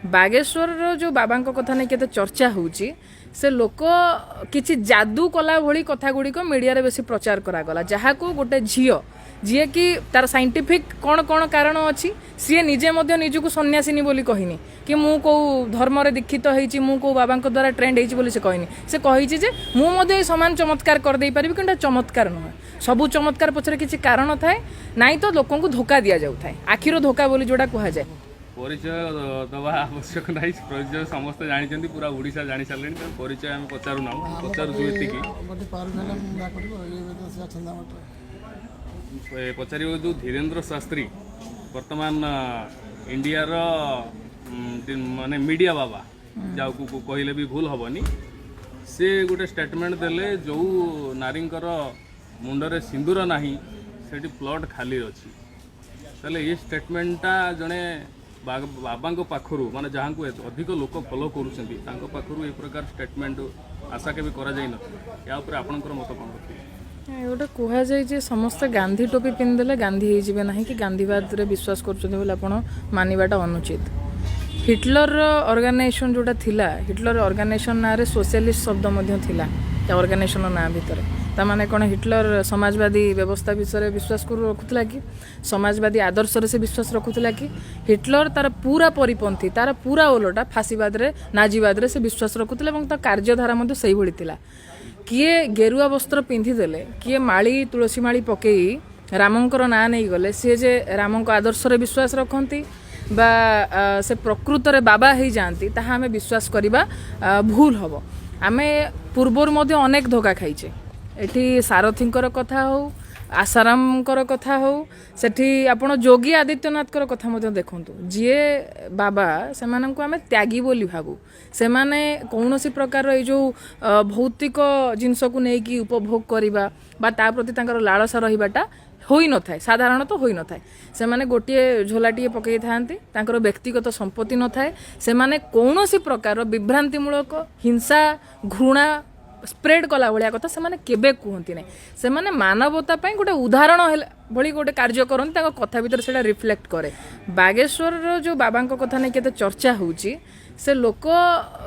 ବାଗେଶ୍ୱରର ଯେଉଁ ବାବାଙ୍କ କଥା ନେଇ କେତେ ଚର୍ଚ୍ଚା ହେଉଛି, ସେ ଲୋକ କିଛି ଯାଦୁ କଲା ଭଳି କଥା ଗୁଡ଼ିକ ମିଡ଼ିଆରେ ବେଶୀ ପ୍ରଚାର କରାଗଲା, ଯାହାକୁ ଗୋଟେ ଝିଅ ଯିଏକି ତାର ସାଇଣ୍ଟିଫିକ୍ କ'ଣ କ'ଣ କାରଣ ଅଛି, ସିଏ ନିଜେ ମଧ୍ୟ ନିଜକୁ ସନ୍ନ୍ୟାସିନୀ ବୋଲି କହିନି କି ମୁଁ କେଉଁ ଧର୍ମରେ ଦୀକ୍ଷିତ ହେଇଛି, ମୁଁ କେଉଁ ବାବାଙ୍କ ଦ୍ୱାରା ଟ୍ରେଣ୍ଡ ହେଇଛି ବୋଲି ସେ କହିନି। ସେ କହିଛି ଯେ ମୁଁ ମଧ୍ୟ ଏ ସମାନ ଚମତ୍କାର କରିଦେଇପାରିବି, କିନ୍ତୁ ଏଟା ଚମତ୍କାର ନୁହେଁ। ସବୁ ଚମତ୍କାର ପଛରେ କିଛି କାରଣ ଥାଏ, ନାଇଁ ତ ଲୋକଙ୍କୁ ଧୋକା ଦିଆଯାଉଥାଏ, ଆଖିର ଧୋକା ବୋଲି ଯେଉଁଟା କୁହାଯାଏ। ପରିଚୟ ଦେବା ଆବଶ୍ୟକ ନାହିଁ। ପରିଚୟ ସମସ୍ତେ ଜାଣିଛନ୍ତି, ପୁରା ଓଡ଼ିଶା ଜାଣି ସାରିଲେଣି। ତେଣୁ ପରିଚୟ ଆମେ ପଚାରୁନାହୁଁ, ପଚାରୁଛୁ ଏତିକି। ଗୋଟେ ପାରୁ ହେଲେ ମୁଁ ଯାହା କରିବ, ଇଏ ତ ସେ ଅଛନ୍ତି ଆମର। ପଚାରିବ ଯେଉଁ ଧୀରେନ୍ଦ୍ର ଶାସ୍ତ୍ରୀ ବର୍ତ୍ତମାନ ଇଣ୍ଡିଆର ମାନେ ମିଡ଼ିଆ ବାବା ଯାହାକୁ କହିଲେ ବି ଭୁଲ ହବନି, ସେ ଗୋଟେ ଷ୍ଟେଟମେଣ୍ଟ ଦେଲେ, ଯେଉଁ ନାରୀଙ୍କର ମୁଣ୍ଡରେ ସିନ୍ଦୁର ନାହିଁ ସେଠି ପ୍ଲଟ୍ ଖାଲି ଅଛି। ତାହେଲେ ଏ ଷ୍ଟେଟମେଣ୍ଟଟା ଜଣେ ବାବାଙ୍କ ପାଖରୁ, ମାନେ ଯାହାଙ୍କୁ ଅଧିକ ଲୋକ ଫଲୋ କରୁଛନ୍ତି, ତାଙ୍କ ପାଖରୁ ଏ ପ୍ରକାର ଷ୍ଟେଟମେଣ୍ଟ ଆଶା କେବେ କରାଯାଇ ନଥିଲା। ୟା ଉପରେ ଆପଣଙ୍କର ମତ କ'ଣ ରଖିବେ? ଗୋଟେ କୁହାଯାଇଛି, ସମସ୍ତେ ଗାନ୍ଧୀ ଟୋପି ପିନ୍ଧିଦେଲେ ଗାନ୍ଧୀ ହେଇଯିବେ ନାହିଁ କି ଗାନ୍ଧୀବାଦରେ ବିଶ୍ୱାସ କରୁଛନ୍ତି ବୋଲି ଆପଣ ମାନିବାଟା ଅନୁଚିତ। ହିଟଲରର ଅର୍ଗାନାଇଜେସନ୍ ଯେଉଁଟା ଥିଲା, ହିଟଲର ଅର୍ଗାନାଇଜେସନ୍ ନାଁରେ ସୋସିଆଲିଷ୍ଟ ଶବ୍ଦ ମଧ୍ୟ ଥିଲା ତା ଅର୍ଗାନାଇଜେସନ୍ର ନାଁ ଭିତରେ। ତାମାନେ କ'ଣ ହିଟଲର ସମାଜବାଦୀ ବ୍ୟବସ୍ଥା ବିଷୟରେ ବିଶ୍ୱାସ କରୁ ରଖୁଥିଲା କି? ସମାଜବାଦୀ ଆଦର୍ଶରେ ସେ ବିଶ୍ୱାସ ରଖୁଥିଲା କି? ହିଟଲର ତାର ପୁରା ପରିପନ୍ଥୀ, ତାର ପୁରା ଓଲଟା ଫାସିବାଦରେ, ନାଜିବାଦରେ ସେ ବିଶ୍ୱାସ ରଖୁଥିଲା ଏବଂ ତା କାର୍ଯ୍ୟଧାରା ମଧ୍ୟ ସେଇଭଳି ଥିଲା। କିଏ ଗେରୁଆ ବସ୍ତ୍ର ପିନ୍ଧିଦେଲେ, କିଏ ମାଳି ତୁଳସୀ ମାଳି ପକେଇ ରାମଙ୍କର ନାଁ ନେଇଗଲେ, ସିଏ ଯେ ରାମଙ୍କ ଆଦର୍ଶରେ ବିଶ୍ୱାସ ରଖନ୍ତି ବା ସେ ପ୍ରକୃତରେ ବାବା ହେଇଯାଆନ୍ତି, ତାହା ଆମେ ବିଶ୍ୱାସ କରିବା ଭୁଲ ହେବ। ଆମେ ପୂର୍ବରୁ ମଧ୍ୟ ଅନେକ ଧୋକା ଖାଇଛେ। ଏଠି ସାରଥୀଙ୍କର କଥା ହଉ, ଆଶାରାମଙ୍କର କଥା ହଉ, ସେଠି ଆପଣ ଯୋଗୀ ଆଦିତ୍ୟନାଥଙ୍କର କଥା ମଧ୍ୟ ଦେଖନ୍ତୁ। ଯିଏ ବାବା, ସେମାନଙ୍କୁ ଆମେ ତ୍ୟାଗୀ ବୋଲି ଭାବୁ। ସେମାନେ କୌଣସି ପ୍ରକାରର ଏଇ ଯେଉଁ ଭୌତିକ ଜିନିଷକୁ ନେଇକି ଉପଭୋଗ କରିବା ବା ତା ପ୍ରତି ତାଙ୍କର ଲାଳସା ରହିବାଟା ହୋଇନଥାଏ, ସାଧାରଣତଃ ହୋଇନଥାଏ। ସେମାନେ ଗୋଟିଏ ଝୋଲାଟିଏ ପକାଇଥାନ୍ତି, ତାଙ୍କର ବ୍ୟକ୍ତିଗତ ସମ୍ପତ୍ତି ନଥାଏ। ସେମାନେ କୌଣସି ପ୍ରକାର ବିଭ୍ରାନ୍ତିମୂଳକ ହିଂସା, ଘୃଣା ସ୍ପ୍ରେଡ୍ କଲା ଭଳିଆ କଥା ସେମାନେ କେବେ କୁହନ୍ତି ନାହିଁ। ସେମାନେ ମାନବତା ପାଇଁ ଗୋଟେ ଉଦାହରଣ ହେଲା ଭଳି ଗୋଟେ କାର୍ଯ୍ୟ କରନ୍ତି, ତାଙ୍କ କଥା ଭିତରେ ସେଇଟା ରିଫ୍ଲେକ୍ଟ କରେ। ବାଗେଶ୍ୱରର ଯେଉଁ ବାବାଙ୍କ କଥା ନେଇ କେତେ ଚର୍ଚ୍ଚା ହେଉଛି, ସେ ଲୋକ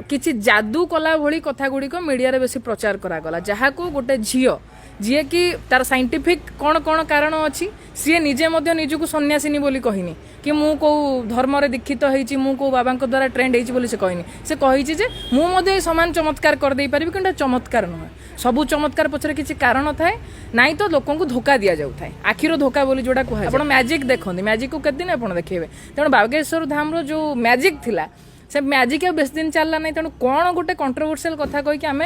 କିଛି ଯାଦୁ କଲା ଭଳି କଥା ଗୁଡ଼ିକ ମିଡ଼ିଆରେ ବେଶୀ ପ୍ରଚାର କରାଗଲା, ଯାହାକୁ ଗୋଟେ ଝିଅ ଯିଏକି ତାର ସାଇଣ୍ଟିଫିକ୍ କ'ଣ କ'ଣ କାରଣ ଅଛି, ସିଏ ନିଜେ ମଧ୍ୟ ନିଜକୁ ସନ୍ନ୍ୟାସିନୀ ବୋଲି କହିନି କି ମୁଁ କେଉଁ ଧର୍ମରେ ଦୀକ୍ଷିତ ହେଇଛି, ମୁଁ କେଉଁ ବାବାଙ୍କ ଦ୍ୱାରା ଟ୍ରେଣ୍ଡ ହେଇଛି ବୋଲି ସେ କହିନି। ସେ କହିଛି ଯେ ମୁଁ ମଧ୍ୟ ଏ ସମାନ ଚମତ୍କାର କରିଦେଇ ପାରିବି, କିନ୍ତୁ ଏଟା ଚମତ୍କାର ନୁହେଁ। ସବୁ ଚମତ୍କାର ପଛରେ କିଛି କାରଣ ଥାଏ, ନାଇଁ ତ ଲୋକଙ୍କୁ ଧୋକା ଦିଆଯାଉଥାଏ, ଆଖିର ଧୋକା ବୋଲି ଯେଉଁଟା କୁହାଯାଏ। ଆପଣ ମ୍ୟାଜିକ୍ ଦେଖନ୍ତି, ମ୍ୟାଜିକ୍କୁ କେତେ ଦିନ ଆପଣ ଦେଖେଇବେ? ତେଣୁ ବାଗେଶ୍ୱର ଧାମର ଯେଉଁ ମ୍ୟାଜିକ୍ ଥିଲା, ସେ ମ୍ୟାଜିକ୍ ଆଉ ବେଶୀ ଦିନ ଚାଲିଲା ନାହିଁ। ତେଣୁ କ'ଣ ଗୋଟେ କଣ୍ଟ୍ରୋଭର୍ସିଆଲ କଥା କହିକି ଆମେ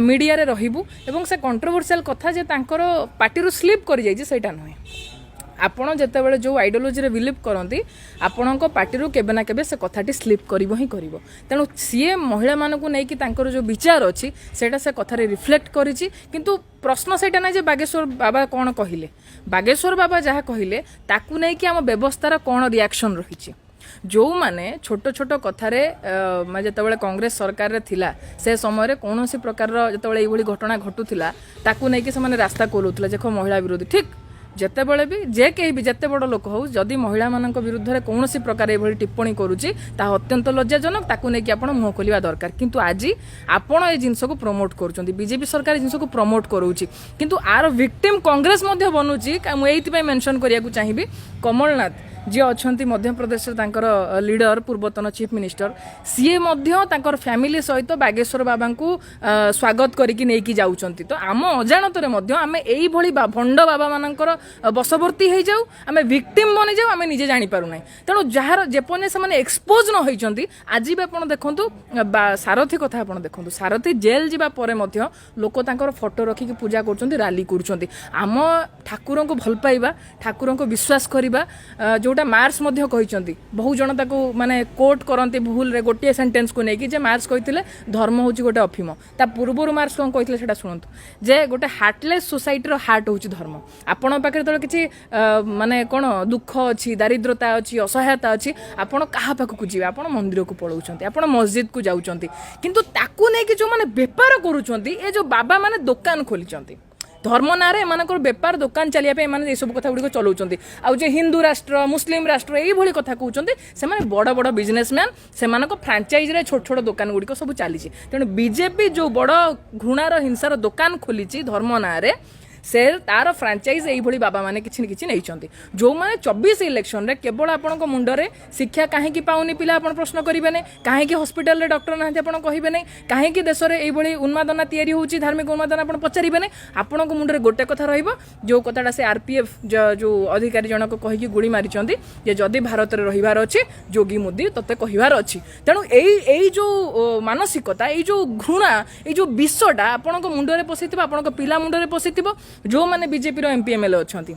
ମିଡ଼ିଆରେ ରହିବୁ ଏବଂ ସେ କଣ୍ଟ୍ରୋଭର୍ସିଆଲ କଥା ଯେ ତାଙ୍କର ପାଟିରୁ ସ୍ଲିପ୍ କରିଯାଇଛି, ସେଇଟା ନୁହେଁ। ଆପଣ ଯେତେବେଳେ ଯେଉଁ ଆଇଡ଼ିଓଲୋଜିରେ ବିଲିଭ୍ କରନ୍ତି, ଆପଣଙ୍କ ପାଟିରୁ କେବେ ନା କେବେ ସେ କଥାଟି ସ୍ଲିପ୍ କରିବ ହିଁ କରିବ। ତେଣୁ ସିଏ ମହିଳାମାନଙ୍କୁ ନେଇକି ତାଙ୍କର ଯେଉଁ ବିଚାର ଅଛି, ସେଇଟା ସେ କଥାରେ ରିଫ୍ଲେକ୍ଟ କରିଛି। କିନ୍ତୁ ପ୍ରଶ୍ନ ସେଇଟା ନାହିଁ ଯେ ବାଗେଶ୍ୱର ବାବା କ'ଣ କହିଲେ। ବାଗେଶ୍ୱର ବାବା ଯାହା କହିଲେ, ତାକୁ ନେଇକି ଆମ ବ୍ୟବସ୍ଥାର କ'ଣ ରିଆକ୍ସନ୍ ରହିଛି। ଯେଉଁମାନେ ଛୋଟ ଛୋଟ କଥାରେ ମାନେ ଯେତେବେଳେ କଂଗ୍ରେସ ସରକାରରେ ଥିଲା, ସେ ସମୟରେ କୌଣସି ପ୍ରକାରର ଯେତେବେଳେ ଏଇଭଳି ଘଟଣା ଘଟୁଥିଲା, ତାକୁ ନେଇକି ସେମାନେ ରାସ୍ତାକୁ ଓହ୍ଲାଉଥିଲେ, ଦେଖ ମହିଳା ବିରୋଧୀ। ଠିକ୍, ଯେତେବେଳେ ବି ଯେ କେହି ବି, ଯେତେ ବଡ଼ ଲୋକ ହଉ, ଯଦି ମହିଳାମାନଙ୍କ ବିରୁଦ୍ଧରେ କୌଣସି ପ୍ରକାର ଏଭଳି ଟିପ୍ପଣୀ କରୁଛି, ତାହା ଅତ୍ୟନ୍ତ ଲଜ୍ଜାଜନକ। ତାକୁ ନେଇକି ଆପଣ ମୁହଁ ଖୋଲିବା ଦରକାର। କିନ୍ତୁ ଆଜି ଆପଣ ଏ ଜିନିଷକୁ ପ୍ରମୋଟ୍ କରୁଛନ୍ତି, ବିଜେପି ସରକାର ଏ ଜିନିଷକୁ ପ୍ରମୋଟ୍ କରୁଛି, କିନ୍ତୁ ଆର ଭିକ୍ଟିମ୍ କଂଗ୍ରେସ ମଧ୍ୟ ବନୁଛି। ମୁଁ ଏଇଥିପାଇଁ ମେନସନ୍ କରିବାକୁ ଚାହିଁବି, କମଳନାଥ ଯିଏ ଅଛନ୍ତି ମଧ୍ୟପ୍ରଦେଶରେ ତାଙ୍କର ଲିଡର, ପୂର୍ବତନ ଚିଫ୍ ମିନିଷ୍ଟର, ସିଏ ମଧ୍ୟ ତାଙ୍କର ଫ୍ୟାମିଲି ସହିତ ବାଗେଶ୍ୱର ବାବାଙ୍କୁ ସ୍ୱାଗତ କରିକି ନେଇକି ଯାଉଛନ୍ତି। ତ ଆମ ଅଜାଣତରେ ମଧ୍ୟ ଆମେ ଏଇଭଳି ଭଣ୍ଡ ବାବାମାନଙ୍କର ବଶବର୍ତ୍ତୀ ହେଇଯାଉ, ଆମେ ଭିକ୍ଟିମ୍ ବନିଯାଉ, ଆମେ ନିଜେ ଜାଣିପାରୁନାହିଁ। ତେଣୁ ଯାହାର ଯେପର୍ଯ୍ୟନ୍ତ ସେମାନେ ଏକ୍ସପୋଜ୍ ନ ହେଇଛନ୍ତି, ଆଜି ବି ଆପଣ ଦେଖନ୍ତୁ ବା ସାରଥୀ କଥା ଆପଣ ଦେଖନ୍ତୁ, ସାରଥୀ ଜେଲ୍ ଯିବା ପରେ ମଧ୍ୟ ଲୋକ ତାଙ୍କର ଫଟୋ ରଖିକି ପୂଜା କରୁଛନ୍ତି, ରାଲି କରୁଛନ୍ତି। ଆମ ଠାକୁରଙ୍କୁ ଭଲ ପାଇବା, ଠାକୁରଙ୍କୁ ବିଶ୍ୱାସ କରିବା, ଯୋଉଟା ମାର୍କ୍ସ ମଧ୍ୟ କହିଛନ୍ତି, ବହୁ ଜଣ ତାକୁ ମାନେ କୋଟ୍ କରନ୍ତି ଭୁଲରେ ଗୋଟିଏ ସେଣ୍ଟେନ୍ସକୁ ନେଇକି ଯେ ମାର୍କ୍ସ କହିଥିଲେ ଧର୍ମ ହେଉଛି ଗୋଟେ ଅଫିମ। ତା ପୂର୍ବରୁ ମାର୍କ୍ସ କ'ଣ କହିଥିଲେ ସେଇଟା ଶୁଣନ୍ତୁ, ଯେ ଗୋଟେ ହାର୍ଟଲେସ୍ ସୋସାଇଟିର ହାର୍ଟ ହେଉଛି ଧର୍ମ। ଆପଣଙ୍କ ପାଖରେ ଯେତେବେଳେ କିଛି ମାନେ କ'ଣ ଦୁଃଖ ଅଛି, ଦାରିଦ୍ରତା ଅଛି, ଅସହାୟତା ଅଛି, ଆପଣ କାହା ପାଖକୁ ଯିବେ? ଆପଣ ମନ୍ଦିରକୁ ପଳାଉଛନ୍ତି, ଆପଣ ମସଜିଦକୁ ଯାଉଛନ୍ତି। କିନ୍ତୁ ତାକୁ ନେଇକି ଯେଉଁମାନେ ବେପାର କରୁଛନ୍ତି, ଏ ଯେଉଁ ବାବାମାନେ ଦୋକାନ ଖୋଲିଛନ୍ତି, ଧର୍ମ ନାଁରେ ଏମାନଙ୍କର ବେପାର ଦୋକାନ ଚାଲିବା ପାଇଁ ଏମାନେ ଏସବୁ କଥା ଗୁଡ଼ିକ ଚଲାଉଛନ୍ତି। ଆଉ ଯେ ହିନ୍ଦୁ ରାଷ୍ଟ୍ର, ମୁସଲିମ ରାଷ୍ଟ୍ର ଏଇଭଳି କଥା କହୁଛନ୍ତି, ସେମାନେ ବଡ଼ ବଡ଼ ବିଜନେସମ୍ୟାନ୍। ସେମାନଙ୍କ ଫ୍ରାଞ୍ଚାଇଜରେ ଛୋଟ ଛୋଟ ଦୋକାନ ଗୁଡ଼ିକ ସବୁ ଚାଲିଛି। ତେଣୁ ବିଜେପି ଯେଉଁ ବଡ଼ ଘୃଣାର, ହିଂସାର ଦୋକାନ ଖୋଲିଛି ଧର୍ମ ନାଁରେ, ସେ ତାର ଫ୍ରାଞ୍ଚାଇଜ ଏଇଭଳି ବାବାମାନେ କିଛି ନା କିଛି ନେଇଛନ୍ତି। ଯେଉଁମାନେ 24 ଇଲେକ୍ସନରେ କେବଳ ଆପଣଙ୍କ ମୁଣ୍ଡରେ ଶିକ୍ଷା କାହିଁକି ପାଉନି ପିଲା ଆପଣ ପ୍ରଶ୍ନ କରିବେ ନାହିଁ, କାହିଁକି ହସ୍ପିଟାଲରେ ଡକ୍ଟର ନାହାନ୍ତି ଆପଣ କହିବେ ନାହିଁ, କାହିଁକି ଦେଶରେ ଏଇଭଳି ଉନ୍ମାଦନା ତିଆରି ହେଉଛି, ଧାର୍ମିକ ଉନ୍ମାଦନା ଆପଣ ପଚାରିବେ ନାହିଁ। ଆପଣଙ୍କ ମୁଣ୍ଡରେ ଗୋଟେ କଥା ରହିବ, ଯେଉଁ କଥାଟା ସେ ଆରପିଏଫ୍ ଯେଉଁ ଅଧିକାରୀ ଜଣକ କହିକି ଗୁଳି ମାରିଛନ୍ତି ଯେ ଯଦି ଭାରତରେ ରହିବାର ଅଛି, ଯୋଗୀ ମୋଦି ତତେ କହିବାର ଅଛି। ତେଣୁ ଏଇ ଯେଉଁ ମାନସିକତା, ଏଇ ଯେଉଁ ଘୃଣା, ଏଇ ଯେଉଁ ବିଷଟା ଆପଣଙ୍କ ମୁଣ୍ଡରେ ପଶିଥିବ, ଆପଣଙ୍କ ପିଲା ମୁଣ୍ଡରେ ପଶିଥିବ। ଯେଉଁମାନେ ବିଜେପିର ଏମ୍ପି, ଏମ୍ଏଲ୍ଏ ଅଛନ୍ତି,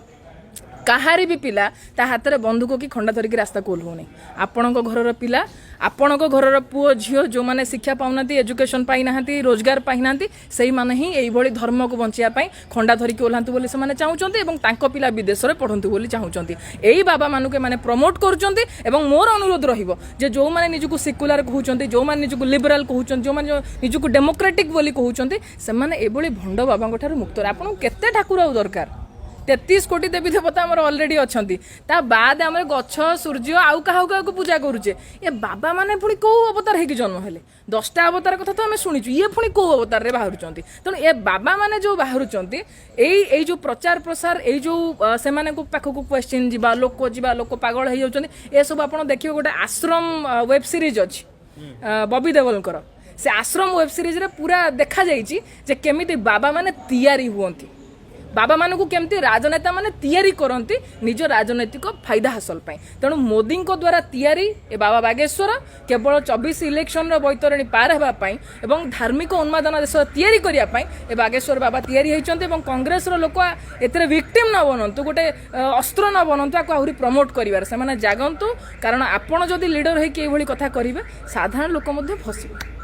କାହାରି ବି ପିଲା ତା ହାତରେ ବନ୍ଧୁକ କି ଖଣ୍ଡା ଧରିକି ରାସ୍ତାକୁ ଓହ୍ଲଉନି। ଆପଣଙ୍କ ଘରର ପିଲା, ଆପଣଙ୍କ ଘରର ପୁଅ ଝିଅ ଯେଉଁମାନେ ଶିକ୍ଷା ପାଉନାହାନ୍ତି, ଏଜୁକେସନ୍ ପାଇନାହାନ୍ତି, ରୋଜଗାର ପାଇନାହାନ୍ତି, ସେଇମାନେ ହିଁ ଏଇଭଳି ଧର୍ମକୁ ବଞ୍ଚିବା ପାଇଁ ଖଣ୍ଡା ଧରିକି ଓହ୍ଲାନ୍ତୁ ବୋଲି ସେମାନେ ଚାହୁଁଛନ୍ତି ଏବଂ ତାଙ୍କ ପିଲା ବିଦେଶରେ ପଢ଼ନ୍ତୁ ବୋଲି ଚାହୁଁଛନ୍ତି। ଏଇ ବାବାମାନଙ୍କୁ ଏମାନେ ପ୍ରମୋଟ୍ କରୁଛନ୍ତି। ଏବଂ ମୋର ଅନୁରୋଧ ରହିବ ଯେ ଯେଉଁମାନେ ନିଜକୁ ସେକୁଲାର କହୁଛନ୍ତି, ଯେଉଁମାନେ ନିଜକୁ ଲିବରାଲ କହୁଛନ୍ତି, ଯେଉଁମାନେ ନିଜକୁ ଡେମୋକ୍ରାଟିକ୍ ବୋଲି କହୁଛନ୍ତି, ସେମାନେ ଏଭଳି ଭଣ୍ଡ ବାବାଙ୍କ ଠାରୁ ମୁକ୍ତ। ଆପଣଙ୍କୁ କେତେ ଠାକୁର ଆଉ ଦରକାର? 33 କୋଟି ଦେବୀ ଦେବତା ଆମର ଅଲରେଡି ଅଛନ୍ତି। ତା ବାଦ ଆମର ଗଛ, ସୂର୍ଯ୍ୟ, ଆଉ କାହାକୁ କାହାକୁ ପୂଜା କରୁଛେ। ଏ ବାବା ମାନେ ପୁଣି କୋଉ ଅବତାର ହେଇକି ଜନ୍ମ ହେଲେ? 10ଟା ଅବତାର କଥା ତ ଆମେ ଶୁଣିଛୁ, ଇଏ ପୁଣି କୋଉ ଅବତାରରେ ବାହାରୁଛନ୍ତି? ତେଣୁ ଏ ବାବା ମାନେ ଯୋଉ ବାହାରୁଛନ୍ତି, ଏଇ ଯୋଉ ପ୍ରଚାର ପ୍ରସାର, ଏଇ ଯୋଉ ସେମାନଙ୍କ ପାଖକୁ କ୍ୱେଶ୍ଚିନ୍ ଯିବା, ଲୋକ ଯିବା, ଲୋକ ପାଗଳ ହେଇଯାଉଛନ୍ତି, ଏସବୁ ଆପଣ ଦେଖିବେ। ଗୋଟେ ଆଶ୍ରମ ୱେବ୍ ସିରିଜ୍ ଅଛି ବବି ଦେଓଲଙ୍କର। ସେ ଆଶ୍ରମ ୱେବ୍ ସିରିଜରେ ପୁରା ଦେଖାଯାଇଛି ଯେ କେମିତି ବାବା ମାନେ ତିଆରି ହୁଅନ୍ତି, ବାବାମାନଙ୍କୁ କେମିତି ରାଜନେତା ମାନେ ତିଆରି କରନ୍ତି ନିଜ ରାଜନୈତିକ ଫାଇଦା ହାସଲ ପାଇଁ। ତେଣୁ ମୋଦିଙ୍କ ଦ୍ୱାରା ତିଆରି ଏ ବାବା ବାଗେଶ୍ୱର କେବଳ 24 ଇଲେକ୍ସନର ବୈତରଣୀ ପାର ହେବା ପାଇଁ ଏବଂ ଧାର୍ମିକ ଉନ୍ମାଦନା ଦେଶ ତିଆରି କରିବା ପାଇଁ ଏ ବାଗେଶ୍ୱର ବାବା ତିଆରି ହେଇଛନ୍ତି। ଏବଂ କଂଗ୍ରେସର ଲୋକ ଏଥିରେ ଭିକ୍ଟିମ୍ ନ ବନନ୍ତୁ, ଗୋଟେ ଅସ୍ତ୍ର ନ ବନନ୍ତୁ ଆକୁ ଆହୁରି ପ୍ରମୋଟ କରିବାର। ସେମାନେ ଜାଗନ୍ତୁ, କାରଣ ଆପଣ ଯଦି ଲିଡର ହେଇକି ଏଇଭଳି କଥା କରିବେ, ସାଧାରଣ ଲୋକ ମଧ୍ୟ ଫସିବେ।